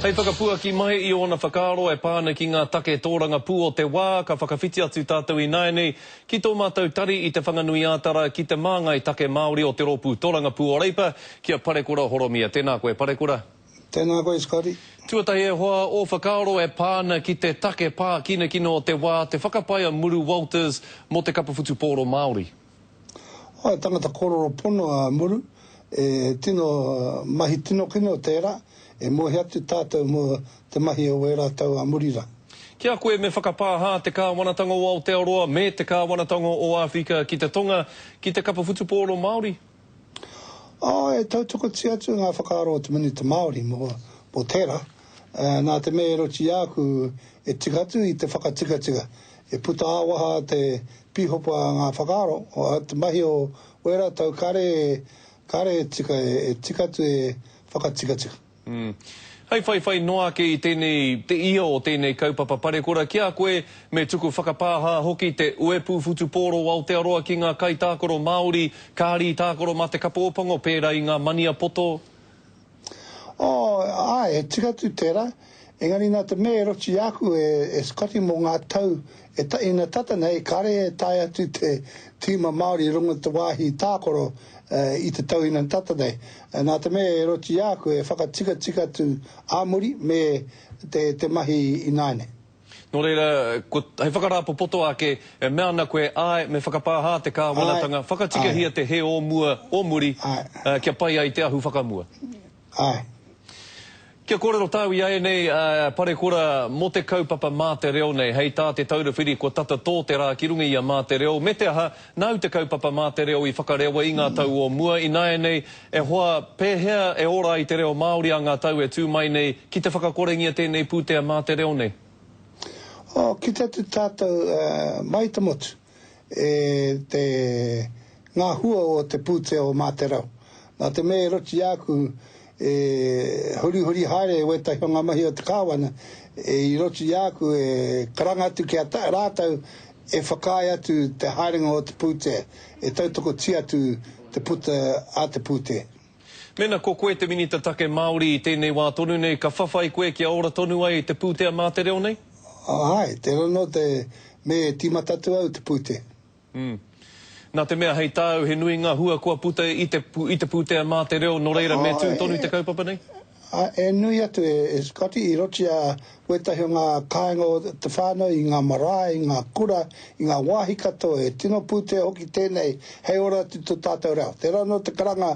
Hei whakapuaki mai i ōna whakaaro e pā ana ki ngā take tōrangapū o te wā, ka whakawhiti atu tātou ināianei ki tō mātou tari i Te Whanganui-ā-Tara ki te māngai take Māori o te Rōpū Tōrangapū o Reipa, ki a Parekura Horomia. Tēnā koe, Parekura. Tēnā koe, Scotty. Tuatahi e hoa, ō whakaaro e pā ana ki te take pā kinakina o te wā, te whakapae a Muru Walters mō te kapa whutupōro Māori. Oh, he tangata kororo pono a Muru, e tino mahi tino kino tērā, e mohi atu tātou mō te mahi o ērā tau a muri rā. Ki a koe me whakapāhā te kāwanatanga o Aotearoa me te kāwanatanga o Āwherika ki te Tonga ki te kapa whutupōro Māori? Oh, e tautokotia atu ngā whakaaro o te Minita Māori mō, mō tērā, nā te mea e roti i a aku e tika atu i te whakatikatika, e puta ā-waha te Pīhopa ngā whakaaro, te mahi o wērā tau kare, kare e tika, e tika atu e whakatikatika. Mm. Hei whaiwhai noa ake i tēnei, te ia o tēnei kaupapa parekura ki a koe, me tuku whakapāha hoki te Uepū Whutupōro o Aotearoa ki ngā kaitākaro Māori kāri tākaro mā te kapa Ōpango pērā i ngā Maniapoto, Oh, āe, e tika atu tērā, engari nā te mea e roti i aku e, e Scotty mō ngā tau e ta, ina tata nei, kāre e tae atu te tīma Māori i runga te wāhi tākaro i te tau ina tata nei. Nā te mea e roti i aku e whakatikatika atu ā muri me te, te mahi ināianei. Nō reira, ko, hei whakarāpopoto ake, e mea ana koe, āe, me whakapāhā te kāwanatanga, whakatikahia te hē o mua, o muri, kia pai ai te ahu whakamua. Āe. Kia kōrero tāu iaianei, Parekura, mō te kaupapa Mā Te Reo nei. Hei tā Te Taura Whiri, kua tata tō te rā ki runga i a Mā Te Reo, me te aha, nāu te kaupapa Mā Te Reo i whakarewa i ngā tau o mua, ināianei, e hoa, pēhea e ora ai te reo Māori a ngā tau e tū mai nei, ki te whakakorengia tēnei pūtea Mā Te Reo nei? Oh, kite atu tātou mai te motu e te, ngā hua o te pūtea o Mā Te Reo. Nā te mea e roti āku e hurihuri haere wētahi o ngā mahi o te Kāwana, e i roti āku e karanga atu ki a rātou e whakaae atu te haerenga o te pūtea, e tautokotia atu te puta a te pūtea. Mēnā ko koe te Minita Take Māori i tēnei wā tonu nei, ka whawhai koe kia ora tonu ai te pūtea mā te reo nei? Āe, tērā anō te me tīmata atu au te pūtea. Mm. Nā te mea hei tāu he nui ngā hua kua puta i te, i te pūtea mā te reo, nō reira me tū tonu te kaupapa nei? Āe, e nui atu e Scotty i roti a wētahi o ngā kāinga o te whānau, i ngā marae, i ngā kura, i ngā wāhi katoa, he tino pūtea hoki tēnei hei ora atu tō tātou reo. Tērā anō te karanga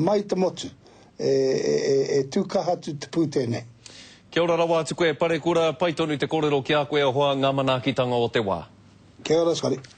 mai i te motu e, e, e, e tū kaha atu te pūtea nei. Kia ora rawa atu koe Parekura, pai tonu te korero ki a koe e hoa, ngā manaakitanga o te wā. Kia ora Scotty.